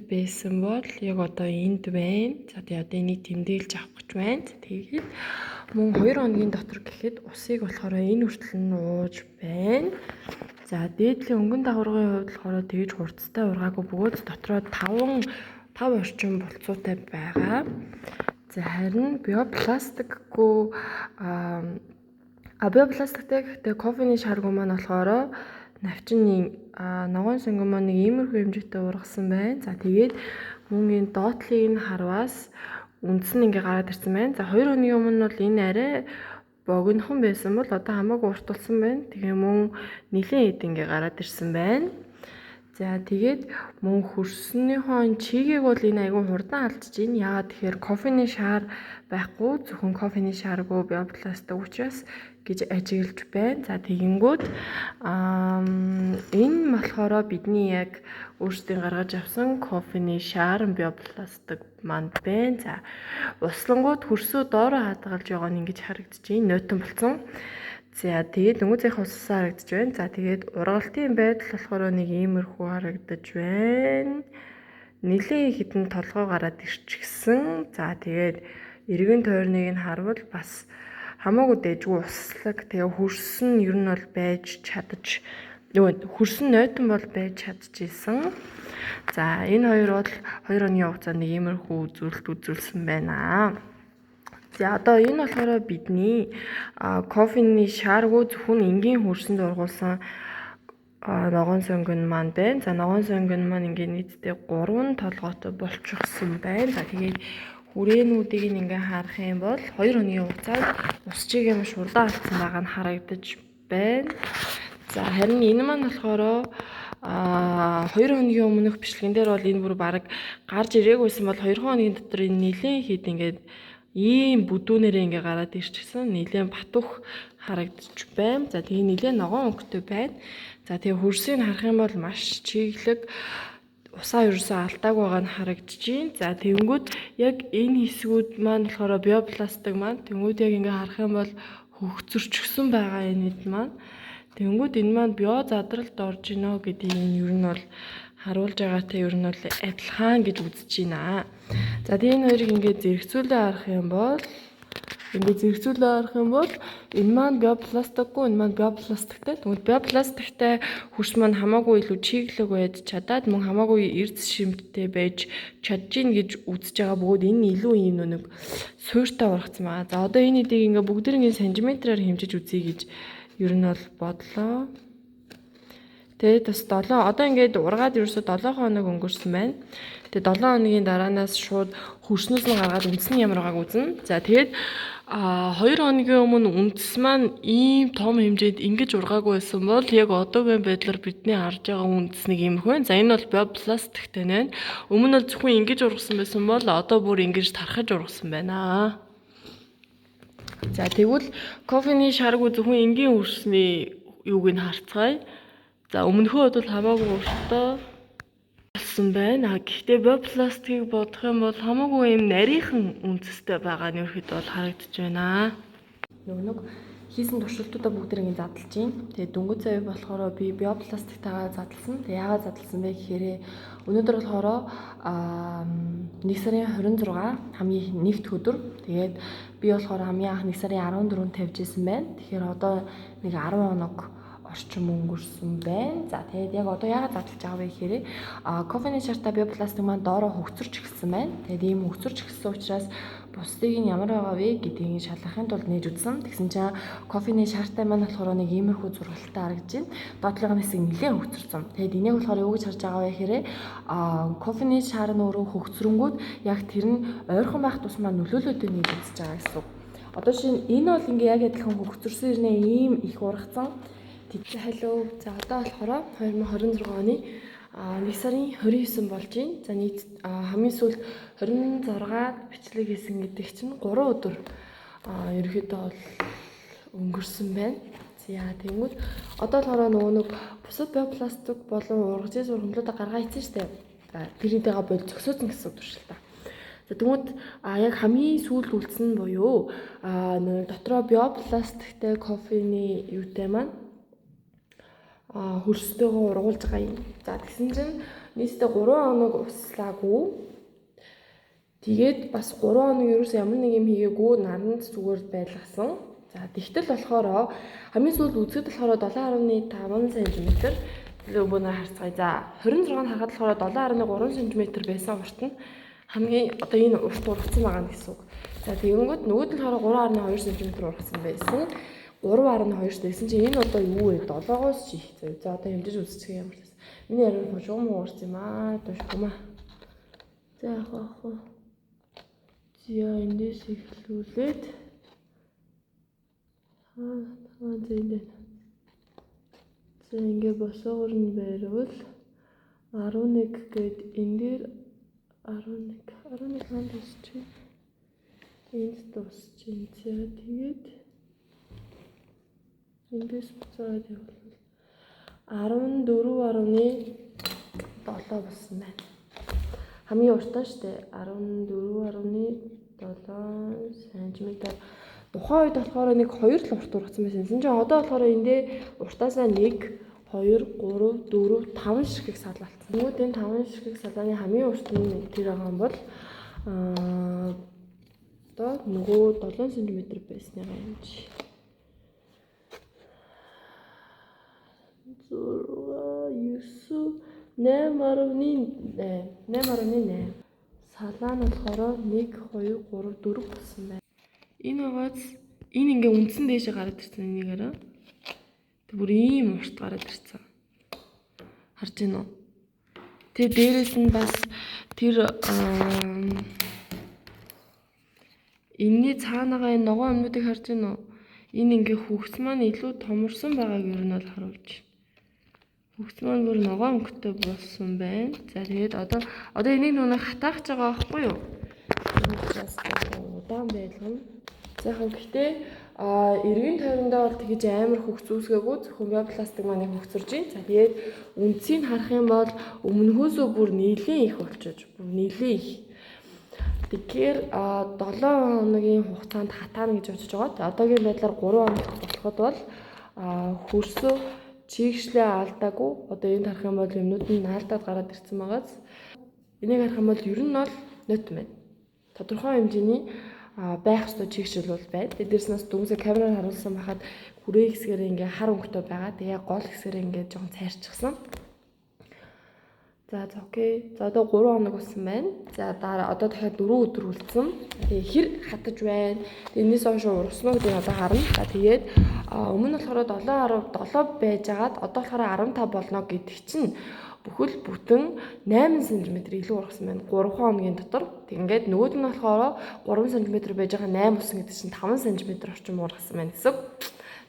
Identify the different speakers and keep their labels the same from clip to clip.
Speaker 1: Байсан бол яг одоо энд байна. За, тэгээ одоо энийг тэмдэглэж авах гэж байна. Тэгээд мөн 2 хоногийн дотор гэхэд усыг болохоор энэ хүртэл нь ууж байна. За, дээдлийн өнгөн дагаврын хувьд болохоор тэгж хурцтай ургаагүй бөгөөд дотроо 5 5 орчим булцуутай байгаа. За, харин биопластикгүй биопластиктэй, гэхдээ кофений шаргуу маань болохоор навчны ногоон сонгон маань нэг иймэрхүү хэмжээтэй ургасан байна. За, тэгээд мөн энэ доотлыг нь харваас үндэс нь ингээ гараад ирсэн байна. За, 2 хоногийн өмнө бол энэ арай богинохон байсан бол одоо хамаагүй урт болсон байна. Тэгээ мөн нэлээд хэд ингээ гараад ирсэн байна. За, тэгээд мөн хөрснийхөө чигийг бол энэ айгүй хурдан алдаж байна. Яагаад тэгэхээр кофений шар байхгүй, зөвхөн кофений шаргүй биопластик учраас гэж ажиглаж байна. За, тэгэнгүүт энэ болохоор бидний яг өөрсдийн гаргаж авсан кофений шар биопластик маань байна. За, услангууд хөрсөө доороо хадгалж байгаа нь ингэж харагдаж байна. Нойтон болсон. За, тэгээд дөнгөж их уссан харагдаж байна. За, тэгээд ургалтын байдал болохоор нэг иймэрхүү харагдаж байна. Нилээн хідэн толгой гараад ирчихсэн. За, тэгээд эргэн тойрныг нь харвал бас хамаагүй дэжгүй услаг. Тэгээ хөрсөн ер нь бол байж чадаж, нөгөө хөрсөн нойтон бол байж чадчихсэн. За, энэ хоёр бол 2 оны хугацаанд нэг иймэрхүү үзүүлэлт үзүүлсэн байна. За, одоо энэ болохоор бидний кофений шааргүй, зөвхөн энгийн хөрсөнд ургуулсан ногоон сонгон маань байна. За, ногоон сонгон маань ингээд нийтдээ 3 толгойтой болчихсон байна. За, тэгээд хүрээнүүдийг ингээ харах юм бол 2 хоногийн хугацаанд ус чигээ маш хурдан алдсан байгаа нь харагдаж байна. За, харин энэ маань болохоор 2 хоногийн өмнөх бичлэгэн дээр бол энэ бүр баг гарч ирээгүйсэн бол 2 хоногийн дотор энэ нэлээд хэд ингээд ийм бүдүүнээрээ ингээ гараад ирчихсэн. Нэлээд батух харагдаж байна. За, тэгээ нэлээд ногоон өнгөтэй байна. За, тэгээ хөрсийг харах юм бол маш чиглэг, усаа ерөөсөө алдаагүй байгаа нь харагдаж байна. За, тэгэнгүүт яг энэ хэсгүүд маань болохоор биопластик маань, тэнгүүд яг ингээ харах юм бол хөгцөрчгсөн байгаа энэ хэд маань. Тэнгүүд энэ маань био задралд орж ийнө гэдгийг нь ер нь бол харуулж байгаатай ер нь бол адилхан гэж үзэж байна. За, тэгээ энэ хоёрыг ингээд зэрэгцүүлээ харах юм бол энэ маань биопластикгүй, энэ маань биопластиктай. Тэгвэл биопластиктай хөрс маань хамаагүй илүү чиглэг байж чадаад, мөн хамаагүй эрдэс шимттэй байж чадж гин гэж үзэж байгаа бөгөөд энэ илүү ийм нэг суйртай ургацсан байгаа. За, одоо энэ эдийг ингээ бүгдээр ингээ сантиметрээр хэмжиж үзье гэж ер нь бол бодлоо. Тэгээд бас 7 одоо ингээд ургаад ерөөсө 7 хоног өнгөрсөн байна. Тэгээд 7 хоногийн дараанаас шууд хөрснөөс нь гаргаад үндэс нь ямар байгааг үзнэ. За, тэгээд 2 хоногийн өмнө үндэс маань ийм том хэмжээнд ингэж ургаагүй байсан бол яг одоогийн байдлаар бидний харж байгаа үндэс нэг иймэрхүү байна. За, энэ бол биопластиктэй байна. Өмнө нь бол зөвхөн ингэж ургасан байсан бол одоо бүр ингэж тархаж ургасан байна. За, тэгвэл кофений шаргуу, зөвхөн энгийн хөрсний юуг нь харцгаая. За, өмнөхөө бол хамаагүй уртаа болсон байна. Гэхдээ биопластикийг бодох юм бол хамаагүй юм нарийнхан үндэстэй байгаа нь ерөөхдөө бол харагдаж байна. Нөгөө нэг хийсэн туршилтуудаа бүгд ингэ задлж байна. Тэгээд дөнгөж сая болохоор би биопластиктайгаа задлсан. Тэгээд яагаад задлсан бэ гэхээр өнөөдөр болохоор 1 сарын 26, хамгийн нэгд өдөр. Тэгээд би болохоор хамгийн анх 1 сарын 14-нд тавьж исэн байна. Тэгэхээр одоо нэг 10 хоног орчим өнгөрсөн байна. За, тэгээд яг одоо яагаад задлж байгаа вэ гэхээр кофений шартай биопластик маань доороо хөгцөрч эхэлсэн байна. Тэгээд ийм хөгцөрч эхэлсэн учраас бусдыг нь ямар байгаа вэ гэдгийг шалгахын тулд нээж үзсэн. Тэгсэн чинь кофений шартай маань болохоор нэг иймэрхүү зургалтай харагдаж байна. Доотлогын хэсэг нэлээд хөгцөрсөн. Тэгээд энийг болохоор юу гэж харж байгаа вэ гэхээр кофений шар нь өөрөө хөгцрөнгүүд яг тэр нь ойрхон байх тусмаа нөлөөлөд байна гэж үзэж байгаа гэсэн үг. Одоо шинэ энэ бол ингээ яг адилхан хөгцөрсөн ирнэ, ийм их ургацсан. Хэллоо. За, одоо болохоор 2026 оны 1 сарын 29 болж байна. За, нийт хамгийн сүүлд 26-ад бичлэг хийсэн гэдэг чинь 3 өдөр ерөөхдөө бол өнгөрсөн байна. За, тэгвэл одоо болохоор нөгөө нэг бусад биопластик болон ургажээс ургамлуудаа гаргаа ийцэн штэ. За, тэрийдэгээ бол зөксөөсөн гэсэн туршилтаа. За, тэгмүүд яг хамгийн сүүлд үлдсэн буюу нэг дотроо биопластиктай кофений юутай маань Хөрстэйгөө ургуулж байгаа юм. За тэгсэн чинь нийтдээ 3 хоног услаагүй. Тэгээд бас 3 хоног ерөөсөө ямар нэг юм хийгээгүй наранд зүгээр байлгасан. За тэгтэл болохоор хамгийн сүүлд үзэхэд болохоор 7.5 см. Тэгээ бөөнөр харцгаая. За 26-нд харахад болохоор 7.3 см байсан урт нь хамгийн одоо энэ урт ургацсан байгаа нь гэсэн үг. За тэгэнгүүт нөгөөд нь болохоор 3.2 см ургацсан байсан. 3.2 гэсэн чинь энэ одоо юу вэ? 7-оос ч их зөө. За одоо хэмжиж үзчихье ямар ч. Миний яриа шугам уурсан юм аа. Тушгүй маа. За яах вэ? За эндээс эхлүүлээд аа за энд. За ингээ босоогоор нь байрвал 11 гээд энэ дээр 11 11 хаан дуусчих. Энд дуусчих. За тэгээд эндээс буцаад явбал 14.7 болсон байна. Хамгийн уртаа штэ 14.7 см. Тухайн үед болохоор нэг 2 л урт ургацсан байсан. Тэгсэн чинь одоо болохоор эндээ уртаасаа 1 2 3 4 5 ширхэг салаалцсан. Тэгмүүд энэ 5 ширхэг салааны хамгийн урт нь тэр байгаа юм бол одоо нөгөө 7 см байсныгаа юм чи. 6 9 8.8 8.8. Салаа нь болохоор 1 2 3 4 болсон байна. Энэ байгааз энэ ингээ үндсэн дээшээ гараад ирсэн энийг арай. Тэг бүр ийм урт гараад ирсэн. Харж байна уу? Тэгээ дээрэс нь бас тэр энэний цаанагаа энэ ногоон юмнуудыг харж байна уу? Энэ ингээ хөгс маань илүү томорсон байгааг ер нь бол харуулж байна. Хөгс маань бүр ногоон өнгөтэй болсон байна. За тэгээд одоо энийг нүг хатаах гэж байгаа байхгүй юу? Энэ учраас удаан байлгана. За яг гэхдээ эргэн тойрондоо бол тэгэж амар хөгц үүсгээгүй, зөвхөн биопластик маань хөгцөрж байна. За тэгээд үндсийг харах юм бол өмнөхөөсөө бүр нэлээд их болчихож, бүр нэлээд их. Тэгэхээр 7 хоногийн хугацаанд хатаана гэж бодож байгаа. Одоогийн байдлаар 3 хоногт болоход бол хөрсөө чигшлээ алдаагүй. Одоо энд харах юм бол юмнууд нь наалтаад гараад ирсэн байгааз. Энийг харах юм бол ер нь бол нот байна. Тодорхой хэмжээний байх ёстой чигшил бол байна. Тэгээ дээрс нь дөнгөсөө камераар харуулсан байхад хүрээ хэсгээрээ ингээ хар өнгөтэй байгаа. Тэгээ гол хэсгээрээ ингээ жоохон цайрчихсан. За за окей. За одоо 3 хоног болсон байна. За дараа одоо дахиад 4 өдөр үлдсэн. Тэгээ хэр хатаж байна. Тэгээ энэс хойш ургасан уу гэдгийг одоо харна. За тэгээд өмнө нь болохоор 7.7 байжгаад одоо болохоор 15 болно гэдэг чинь бүхэл бүтэн 8 см илүү ургасан байна. 3 хоногийн дотор. Тэг ингээд нөгөөд нь болохоор 3 см байж байгаа 8 болсон гэдэг чинь 5 см орчим ургасан байна гэсэн.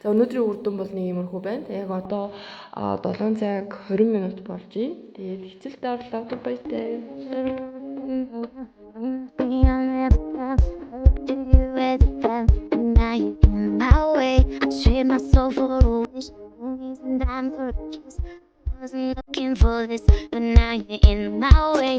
Speaker 1: За өнөөдрийн үр дүн бол нэг иймэрхүү байна. Яг одоо 7 цаг 20 минут болж байна. Тэгээд хичээлд орлоо. Баяртай.
Speaker 2: Looking for this, but now you're in my way.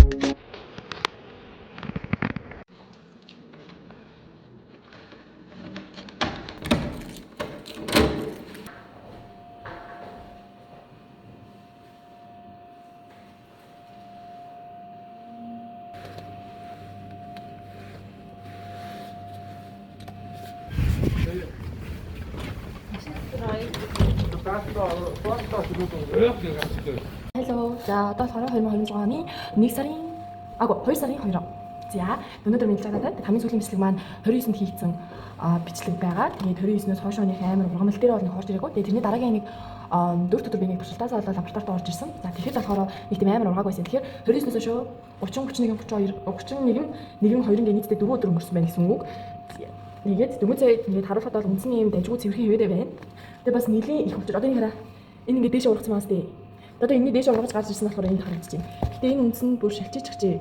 Speaker 1: Hello. За одоо болохоор 2026 оны 1 сарын 2 сарын 2. За өнөөдөр мэдлэг надад хамгийн сүүлийн бичлэг маань 29-нд хийгдсэн бичлэг байгаа. Тэгээд 29-өөс хойш оны амар ургамал дээр бол нэг орж ирээгүй. Тэгээд тэрний дараагийн нэг 4 өдөр би нэг туршилтаас болоод лабораторид орж ирсэн. За тэгэхэд болохоор нэг тийм амар ургааг байсан. Тэгэхээр 29-өөс хойш 30 31 32 31 1 2 гэх нийтдээ 4 өдөр өнгөрсөн байна гэсэн үг. Тэгээд дөнгөж сая ингээд харуулхад бол үндсэн юм дажгүй цэвэрхэн хэвээрээ байна. Тэгээд бас нэлийн их болчих. Одоо энэ хараа. Энэ ингээд дээшээ ургацсан байна сте. Одоо энэний дээшээ ургаж гарч ирсэн болохоор энд харагдаж байна. Гэтэ энэ үндсэн нь бүр шалчиж чигчээ.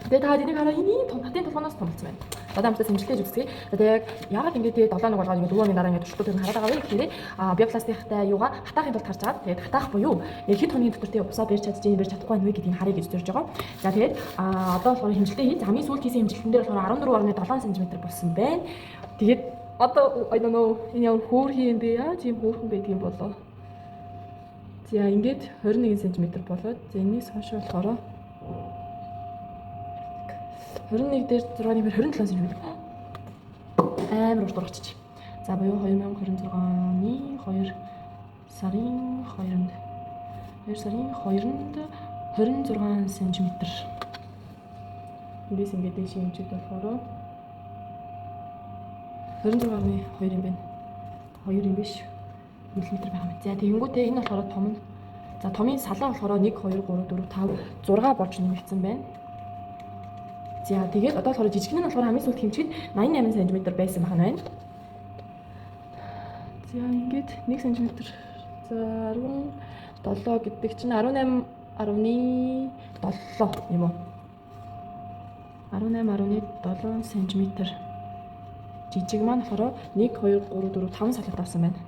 Speaker 1: Тэгээд та энийг хараа энэ ийм том хатын толгоноос томлцсон байна. Одоо амттай сэмжилтэж үзье. Тэгээд яг яагаад ингэж тэгээд 7 нэг болгоод ингэ 4 оны дараа ингэ туршилтууд хараад байгаа вэ гэхээр биопластиктай юугаа хатаахын тулд харж байгаа. Тэгээд хатаах буюу яг хэд хоногийн дотор тэгээд усаа барьж чадчих, барьж чадахгүй байна вэ гэдгийг харъя гэж зорж байгаа. За тэгээд одоо болохоор хэмжилтээ хийж хамгийн сүүлд хийсэн хэмжилтэн дээр болохоор 14.7 см болсон байна. Тэгээд Одоо I don't know, энэ ямар хөөрхөн юм бэ? Яаж ийм хөөрхөн байдаг юм болоо? За, ингээд 21 см болоод, за, энэс хойш болохоор 21 дээр 6-ны 27 см. Амар урт ургачих. За, буюу 2026 оны 2 сарын 2-нд, 2 сарын 2-нд 26 см. Эндээс ингээд дээш хэмжээд болохоор 26.2 юм байна. 2 юм биш. Миллиметр байгаа юм. За, тэгэнгүүтээ энэ болохоор том нь. За, томын салаа болохоор 1 2 3 4 5 6 болж нэмэгдсэн байна. За, тэгээд одоо болохоор жижиг нь болохоор хамгийн сүүлд хэмжихэд 88 см байсан байна байна. За, ингээд 1 см, за, 17 гэдэг чинь 18.7 юм уу? 18.7 см. Жижиг маань болохоор 1 2 3 4 5 салаатай болсон байна.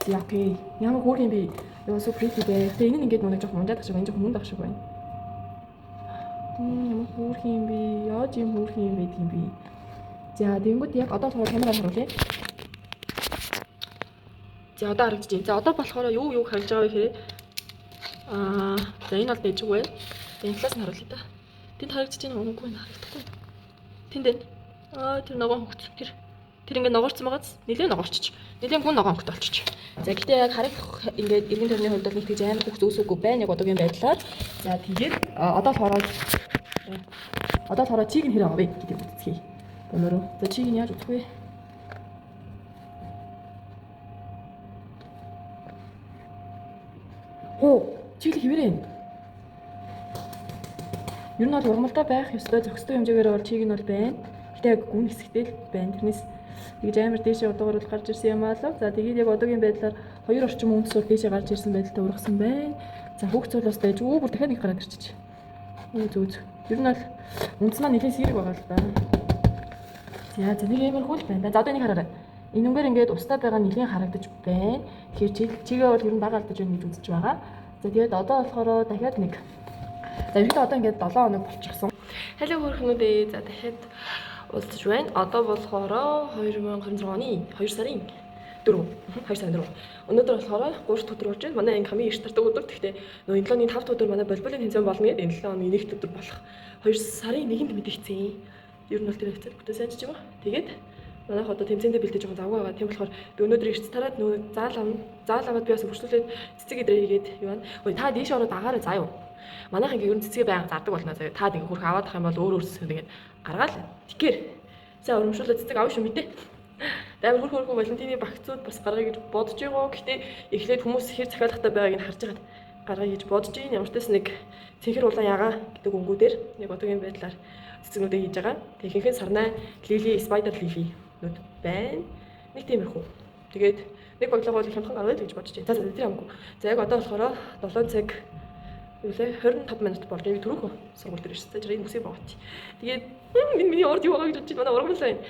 Speaker 1: За, okay. Ямар хөөрхөн юм бэ? Яа, so pretty дээ. Тэгээ энэ нь ингээд нүг жоох мунжаад ах шиг байна. Жоох мөнд ах шиг байна. Ямар хөөрхөн юм бэ? Яаж юм хөөрхөн юм байдаг юм бэ? За, тэгэнгүүт яг одоо болохоор камераар харуулъя. За, одоо харагдаж байна. За, одоо болохоор юу юу харж байгаа вэ гэхээр за, энэ бол дэжгүй. За, энэ талаас нь харуулъя та. Тэнд харагдаж байна уу? Үгүй, харагдахгүй. Тэнд байна. Тэр ногоон хөгц. Тэр ингээд ногоорцсон байгааз нэлээд ногоорчиж. Нэлээд гүн ногоон хөгт болчих. За, гэтээ яг харагдах ингээд эргэн тойрны хувьд бол нэг тэгж амар хөгц үүсээгүй байна яг одоогийн байдлаар. За, тэгээд одоо болохоор чиг нь хэр байгаа вэ гэдгийг үзцгээе. Өнөрөө. За, чиг нь яаж үзэх вэ? Хөө, чиглэл хэвээрээ юм. Ер нь бол ургамалтай байх ёстой, зохистой хэмжээгээр бол чиг нь бол байна. Гэтэ яг гүн хэсэгтэй л байна. Тэрнээс тэгж амар дээшээ одоогор бол гарч ирсэн юм аа л. За, тэгээд яг одоогийн байдлаар 2 орчим үндэс бол дээшээ гарч ирсэн байдалтай ургасан байна. За, хөгц бол бас дайж өө, бүр дахиад нэг гараад ирчих. Өө, зөө зөө. Ер нь бол үндэс маань нэлээд сэрэг байгаа л да. За, нэг иймэрхүү л байна да. За, одоо энийг хараарай. Энэ үнгээр ингээд устай байгаа нэлээд харагдаж байна. Тэгэхээр чигээ бол ер нь бага алдаж байна гэж үзэж байгаа. За, тэгээд одоо болохоор дахиад нэг. За, ерөнхийдөө одоо ингээд 7 хоног болчихсон. Hello, хөөрхнүүдээ. За, дахиад уулзаж байна. Одоо болохоор 2026 оны 2 сарын 4. 2 сарын 4. Өнөөдөр болохоор 3 дахь өдөр болж байна. Манай анги хамгийн эрт тардаг өдөр. Гэхдээ нөө энэ 7 өдрийн 5 дахь өдөр манай болболын тэмцээн болно гэдэг энэ 7 хоногийн 1 өдөр болох 2 сарын 1-нд мэдэгдсэн. Ер нь бол тэр хэвцээ бүтээ сайн ч юм уу. Тэгээд манайх одоо тэмцээндээ бэлдэж байгаа, завгүй байгаа. Тийм болохоор би өнөөдөр эрт тараад нөө заал авна. Заал аваад би бас хөршлүүлээд цэцэг идрээ хийгээд юу байна. Ой, та дээш ороод агаараа заа юу. Манайх ингээ ер нь цэцгээ байнга зардаг болно заяа. Та ингээ хөрх аваад ах юм бол өөр өөрсөө ингээд гаргаал. Тэгэхээр сайн урамшуулаад цэцэг авах шүү, мэдээ. Амар хөрх хөрхөн Валентины багцууд бас гаргая гэж бодож байгаа. Гэхдээ эхлээд хүмүүс хэр захиалгатай байгааг нь харж байгаад гаргая гэж бодож байна. Ямар ч тас нэг цэнхэр улаан ягаа гэдэг өнгүүдээр яг одоогийн байдлаар цэцгнүүдээ хийж байгаа. Тэг ихэнх нь сарнай lily, spider lily нүүд байна. Нэг тиймэрхүү. Тэгээд нэг баглаа бол хямдхан гаргая л гэж бодож байна. За, тэр хамаагүй. За, яг одоо болохоор 7 цаг юу лээ, 25 минут болж байна. Би түрүүхөө сургууль дээр ирсэн. За, энэ үсээ богооч. Тэгээд энэ миний урд юу байгаа гэж бодож байна. Манай ургамал байна.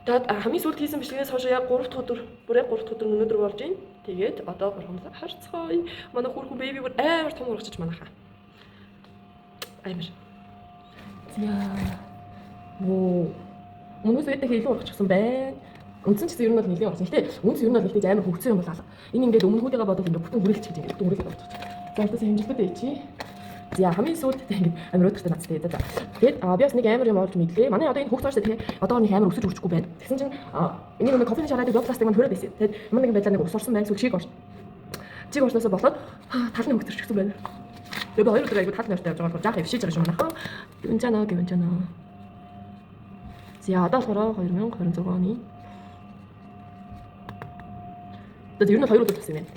Speaker 1: Тэгээд хамгийн сүүлд хийсэн бичлэгнээс хойш яг 3 дахь өдөр, бүр яг 3 дахь өдөр өнөөдөр болж байна. Тэгээд одоо ургамлаа харцгаая. Манай хүүхэн baby бүр амар том ургачиж манайхаа. Амар. За. Воо. Өмнөөс үүдэх илүү ургачихсан байна. Үндсэн ч гэсэн ер нь бол нэлээд ургасан. Гэтэ үнс ер нь бол ихтэй амар хөгцсөн юм бол алга. Энэ ингээд өмнөхүүдийгээ бодвол ингээд бүтэн хүрээлчих гэж, ингээд бүтэн хүрээлээд орчих. За, ортоос хэмжилтүүд ичи. За, хамгийн сүүлд ингээд амар өдөртэй нацтай. За. Тэгээд би бас нэг амар юм олж мэдлээ. Манай одоо энэ хөгц байгаа шүү дээ. Одоо нэг амар өсөж үржихгүй байна. Тэгсэн чинь энийг нэг кофений шараад биопластик маань хөрөө байсан. Тэгээд ямар нэгэн байдлаар нэг ус орсон байна. Эсвэл чиг орсон. Чиг орсноосоо болоод тал нь хөгцөрчихсөн байна. Тэгээд би 2 өдөр айгу тал нойртой явж байгаа болохоор жаах ившиж байгаа юм манайхаа. Гүнжанаа, гүнжанаа. За, одоо болохоор 2026 оны. Тэгээд ер нь 2 өдөр болсон юм байна.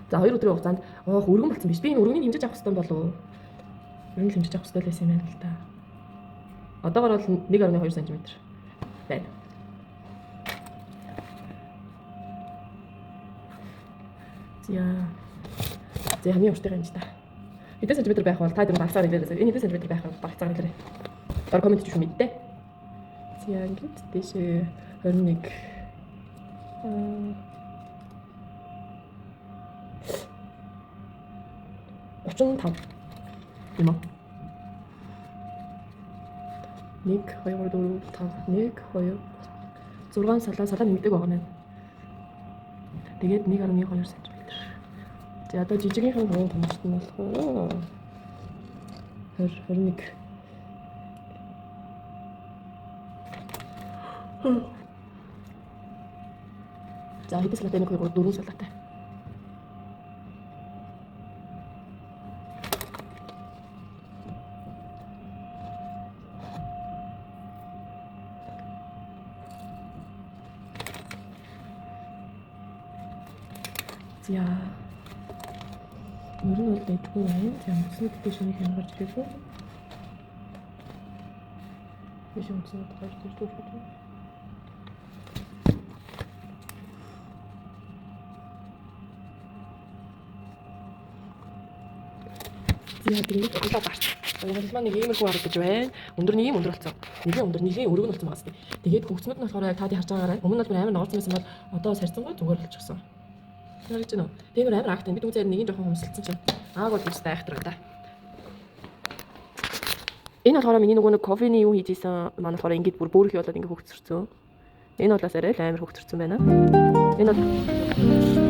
Speaker 1: За, 2 өдрийн хугацаанд оох өргөн болсон биш. Би энэ өргөнийг хэмжиж авах хэрэгтэй болов уу? Ер нь л хэмжиж авах хэрэгтэй л байсан юм байна л да. Одоогор бол 1.2 см байна. За. За, хамгийн уртыг хэмжиж та. Хэдэн сантиметр байх бол та тэр багцаар хэлээрэй. Энэ хэдэн сантиметр байх бол багцаар хэлээрэй. Дор comment шүү, мэдтэй. За, ингээд дээшээ 21 35 юм уу? 1 2 3 4 5 1 2 6 салаа салаа нэмдэг байгаа юм. Тэгээд 1.2 см. За, одоо жижигийнхэн хамгийн томорт нь болохоор 20 21. За, хэдэн салаатай? 1 2 3 4 салаатай. За. Ер нь бол дайггүй байна. За, мөснүүд дэш нэг юм гарч ирээгүй. Биш, мөснүүд гарч ирдэг шүү дээ. За, тэгээд углаа гарч. Угал маань нэг иймэрхүү харагдаж байна. Өндөр нэг юм өндөр болсон. Нэлийн өндөр, нэлийн өргөн болсон байгаа юм. Тэгээд хөгцнүүд нь болохоор яг та харж байгаарай. Өмнө нь бол амар ногоолсон байсан бол одоо сарьцангуй зүгээр болчихсон. Харагдаж байна уу? Тэгээ нөр амар агтай. Би дүүцээр нэг нь жоохон хумсалцсан чинь ааг бол үстэй айхтар да. Энэ болохоор миний нөгөө нэг кофений юу хийж исэн маань болохоор ингэж бүр бөөрөх болоод ингэ хөгцөрцөн. Энэ бол бас арай л амар хөгцөрцөн байна. Энэ бол